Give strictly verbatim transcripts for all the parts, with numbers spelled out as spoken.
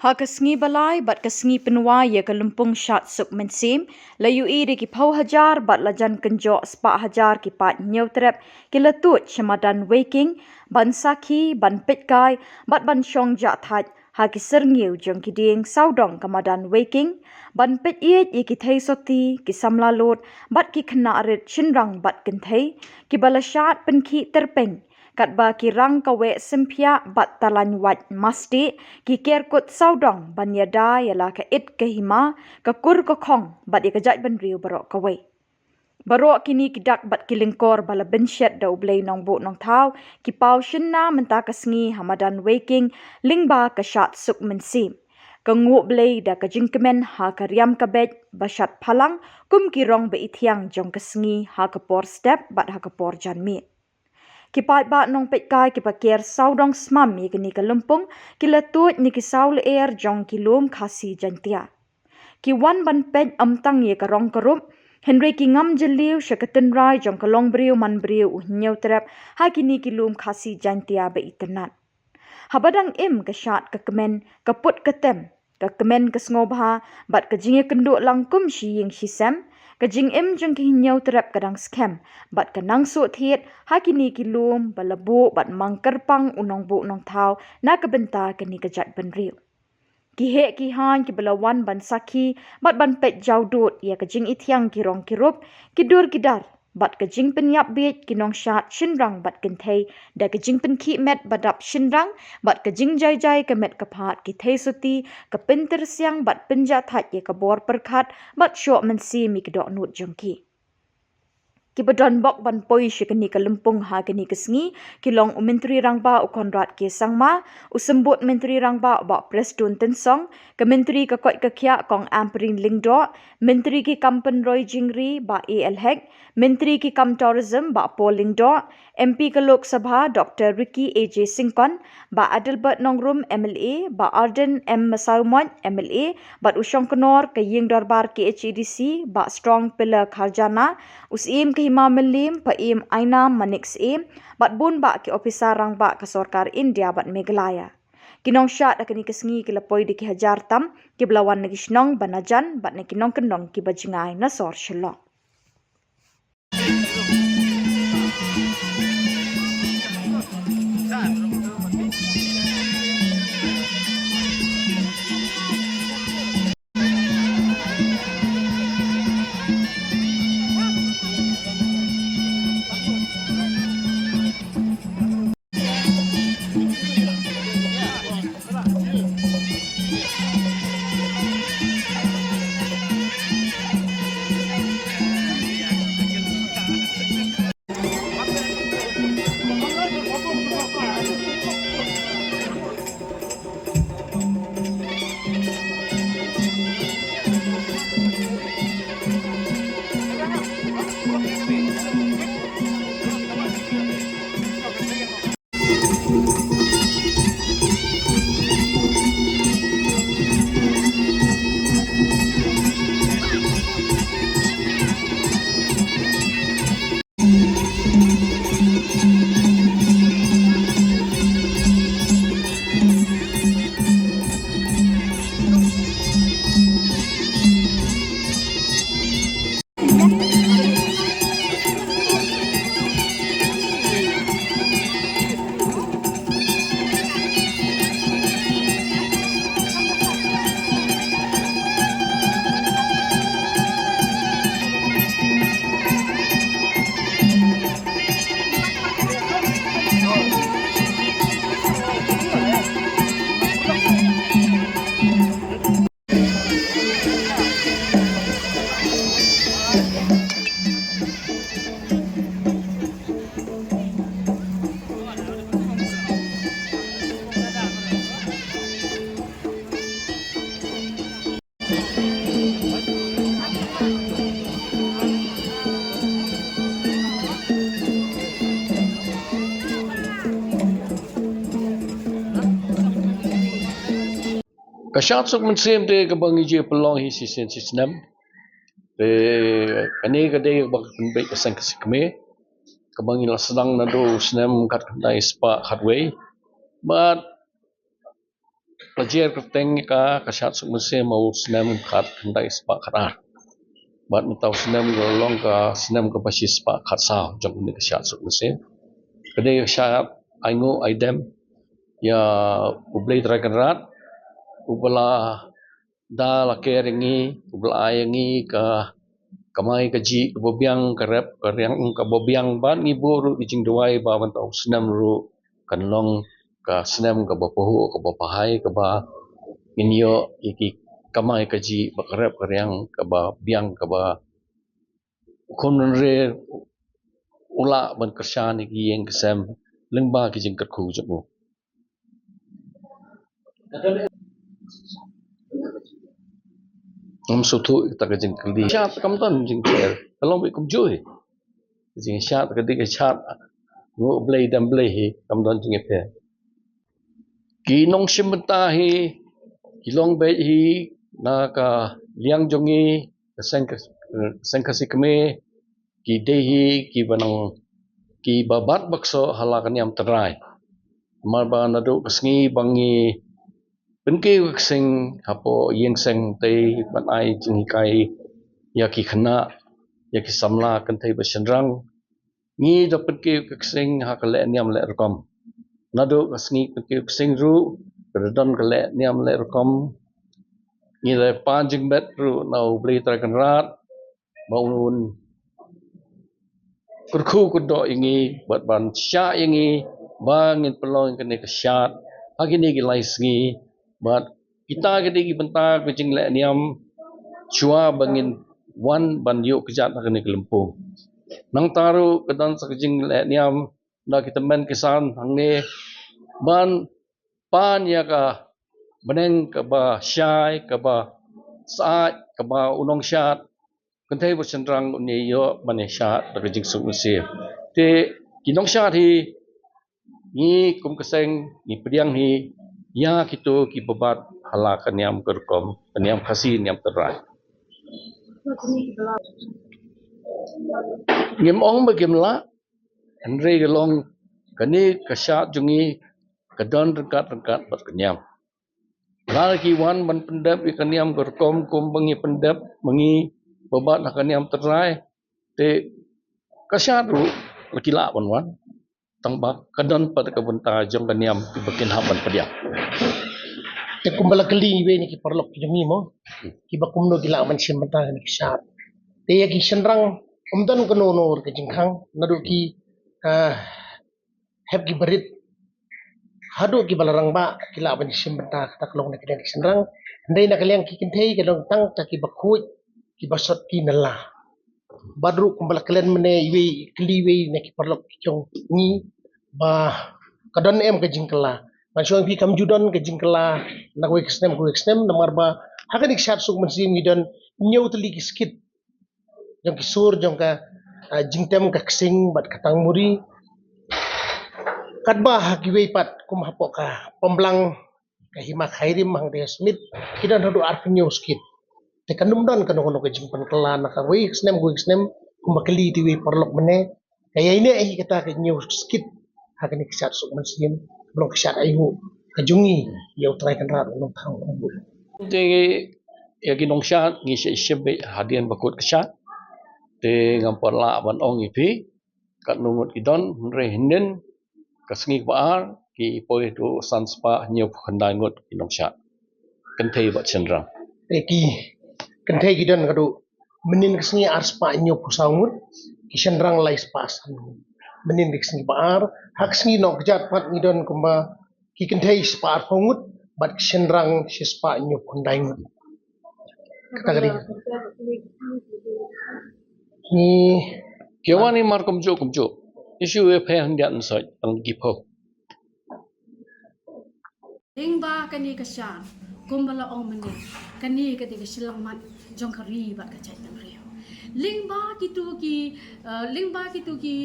Ha ka sngi ba lai bad ka sngi pynwai ïa ka lympung Shad Suk Mynsiem, la ïohi da ki phew hajar bad la jan kynjoh spah hajar ki paid Hynñiewtrep ki la tuid sha madan Weiking, ban sakhi, ban peitkai, bad ban shong jahthait ha ki syrngiew jong ki dieng sawdong ka madan Weiking, ban peit ïeit ïa ki theisotti, ki samla lud, bad ki khynnah rit shynrang bad kynthei, kiba la shad pynkhih tyrpeng, katba ki rang kaweh symphiah bad talain wait mastieh, ki kerkut sawdong ban ïada ïa la ka it ka hima, ka kur ka khong, bad ïa ka jaitbynriew baroh kawei. Baroh kine ki dak bad ki lyngkor ba la bynshet da U Blei Nongbuh Nongthaw, ki paw shynna mynta ka sngi ha madan Weiking, lyngba ka Shad Suk Mynsiem. Ka nguh Blei da ka jingkmen ha ka riam ka beit ba shad phalang, kum ki rong ba ithiang jong ka sngi ha ka por step bad ha ka por janmiet. Ki paidbah nongpeitkai kiba ker sawdong smam ïa kane ka lympung, ki la tuid na ki saw lyer jong ki lum Khasi Jaintia. Ki wan ban peit ym tang ïa ka rong ka rup, hynrei ki ngam jylliew sha ka tynrai jong ka longbriew manbriew u Hynñiewtrep ha kine ki lum Khasi Jaintia ba itynnad. Haba dang im ka shad ka kmen, ka put ka tem, ka kmen ka sngewbha, bad ka jingïakynduh lang kum shi ïing shi sem, ka jingim jong ki Hynñiewtrep ka dang skhem, bad ka nang suhthied ha kine ki lum ba la buh bad mang kyrpang u Nongbuh Nongthaw na ka bynta kane ka jaitbynriew. Ki heh ki haiñ kiba la wan ban sakhi bad ban peit jawdud ïa ka jingithiang ki rong ki rup, ki dur ki dar, bad ka jingpynïap bieit ki nongshad shynrang bad kynthei, da ka jingpynkhih met ba dap shynrang, bad ka jingjaijai ka met ka phad ki theisotti, ka pyntyrsiang bad pynjahthait ïa ka bor pyrkhat bad shoh mynsiem ïa ki dohnud jong ki. Kiba don bok ban poi sha kane ka lympung ha kane ka sngi ki long u Myntri Rangbah u Conrad K Sangma, u Symbud Myntri Rangbah u Bah Prestone Tynsong, ka Myntri ka koit ka khiah Kong Ampareen Lyngdoh, Myntri ki kam pynroi jingri Bah A L Hek, Myntri ki kam Tourism Bah Paul Lyngdoh, M P ka Lok Sabha Doctor Ricky A J Syngkon, Bah Adelbert Nongrum M L A, Bah Ardent M Masaomoit M L A, bad u Shongknor ka Ïing Dorbar K H A D C, Bah Strong Pillar Kharjana, u Syiem ka Hima Mylliem, Bah Im Ainam Manik Syiem, bad bun bah ki ophisar rangbah ka Sorkar India bad Meghalaya. Ki nongshad ha kane ka sngi ki la poi da ki hajar tam, kiba la wan na ki shnong ba najan, bad na ki nongkyndong kiba jngai na sor Shillong. Ka Shad Suk Mynsiem te kaba ngi ju pynlong hi shisien shisnem. Te kane ka dei kaba pynbeit ka seng ka seng kmie, kaba ngi la sdang naduh u snem khatkhyndai spah khatwei. Bad Ka jer kyrteng ka, ka Shad Suk Mynsiem, ha u snem khatkhyndai spah khatar. Bad mynta u snem ka long ka snem kaba shispah khatsaw jong kane ka Shad Suk Mynsiem. Ka dei ka shad ainguh aidem ïa U Blei Trai Kynrad, uba la da la ker ïa ngi, uba la ai ïa ngi ka kamai kajih kaba biang, ka rep ka riang kaba biang, bad ngi buh ruh ki jingduwai ba mynta u snem ruh kan long ka snem kaba pahuh, kaba pahai, kaba ngin ïoh ïa ki kamai kajih bad ka rep ka riang kaba biang, kaba u khun nongrim u lah ban kyrshan ïa ki ïing ki sem lyngba ki jingkyrkhu jong u. Ngam sngewthuh ïa kata ka jingkylli. Shad kam don jingkylli. Ka long beit kumjuh hi. Jingshad ka dei ka shad nguh Blei dem Blei hi, kam don jingïapher. Ki nongshim bynta hi ki long beit hi na ka liang jong ngi, ka seng ka, eh, seng Khasi Khmer, ki dei hi kiba nang, kiba bat baksoh ha la ka niam tynrai. Namar ba naduh ka sngi ba ngi pynkiew ka ksing hapoh ïing seng, tei ban ai jinghikai ïa ki khynnah, ïa ki samla kynthei bad shynrang, ngi da pynkiew ka ksing ha ka leh niam leh rukom. Naduh ka sngi pynkiew ksing ruh ka da don ka leh niam leh rukom. Ngi da pan jingmut ruh na U Blei Trai Kynrad ba un kyrkhu kyrdoh ïa ngi bad ban shah ïa ngi ba ngin pynlong kane ka shad ha kine ki lai sngi. Bad kita ki dei ki bynta ka jingleh niam shuwa ba ngin wan ban ïuh kjat ha kane ka lympung. Nangta ruh ka don sa ka jingleh niam na ki tymmen ki san hangne ban pan ïa ka bneng kaba shai, kaba sah, kaba u nongshad kynthei bad shynrang un ïoh ban ïashad da ka jingsuk mynsiem. Te ki nongshad hi, ngi kum ka seng ngi pdiang hi ïa kito kiba bat ha la ka niam ka rukom, ka niam Khasi, niam tynrai. Ngim ong ba kim lah, hynrei ka long kane ka shad jong ngi ka don ryngkat ryngkat bad ka niam. Lada ki wan ban pyndep ïa ka niam ka rukom kumba ngi pyndep ma ngi ba bat ha ka niam tynrai, te ka shad ruh la ki lah ban wan. Tang ba ka don pat ka bynta jong ka niam kiba kin hap ban pdiang. Te kumba la kylli iwei na ki paralok ki jong ngi mo, kiba kumno ki lah ban shim bynta kane ka shad. Te ïa ki shynrang ym don kano kano ka jingkhang, naduh ki, ah, hep ki barit haduh kiba la rangbah ki lah ban shim bynta, kata ka long na ka liang ki shynrang. Hynrei na ka liang ki kynthei ka long tang ta kiba khuid, kiba sot ki na la. Bad ruh kumba la kren mynne iwei, kylli iwei na ki paralok ki jong ngi ba ka don em ka jingkylla. Ngan shu ong ïa phi kam ju don ka jingkylla na kawei ka snem kawei ka snem, namar ba ha kane ka shad suk mynsiem ngi don hynñiew tylli ki skit jong ki sur jong ka, ah, jingtem ka ksing bad ka tangmuri. Katba ha kiwei pat kum hapoh ka Pamblang, ka Hima Khyrim, hangta ha Smit, ki don haduh arphew hynñiew skit. Te kan ym don kano kano ka jingpynkylla na kawei ka snem kawei ka snem, kumba kylli te iwei paralok mynne. Ka ïaineh hi kata ka hynñiew skit ha kane ka shad suk mynsiem, ka long ka shad ainguh ka jong ngi ïa U Trai Kynrad, U Nongthaw Nongbuh. Te ïa ki nongshad ngi shah shim beit hadien ba kut ka shad. Te ngam pat lah ban ong ïa phi katno ngut ki don, hynrei hynnin ka sngi kaba ar ki poi haduh san spah hynñiewphew khyndai ngut ki nongshad, kynthei bad shynrang. Te ki kynthei ki don haduh mynnin ka sngi ar spah hynñiewphew saw ngut, ki shynrang lai spah san ngut. Mynnin ka sngi ba ar, ha ka sngi Nohkjat pat ngi don kumba ki kynthei spah arphew ngut bad ki shynrang shi spah hynñiewphew khyndai ngut. Kata ka dei. Ngi ki wan ni mar kumjuh kumjuh. Issue e phe hyndiat nsoi tang ki phew. Lyngba kane ka shad, kumba la ong mynne, kane ka dei ka shyllangmat jong ka ri bad ka jaitbynriew. Lyngba kito ki, eh, lyngba kito ki,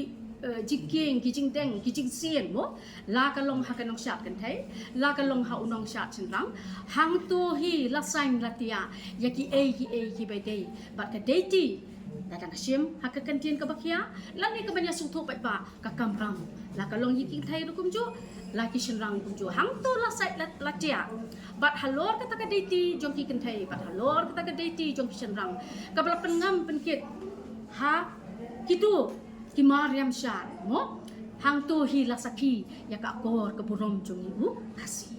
eh, jingkieng, ki jingdeng, ki jingsien mo, la ka long ha ka nongshad kynthei, la ka long ha u nongshad shynrang, hangto hi la saiñ la thiah ïa kiei kiei kiba dei bad ka dei ti. Lada nga shim ha ka kyntien kaba khia, lane kaba ïa sngewthuh paidbah, ka kamram. La ka long ïa ki kynthei ruh kumjuh, la ki shynrang kumjuh. Hangto la sait la, la thiah. Bad halor kata ka deiti jong ki kynthei, bad halor kata ka deiti jong ki shynrang, kaba la pynngam pynkit ha kito ki mariam shad, mo? Hangto hi la sakhi ïa ka akor ka burom jong ngi u Khasi.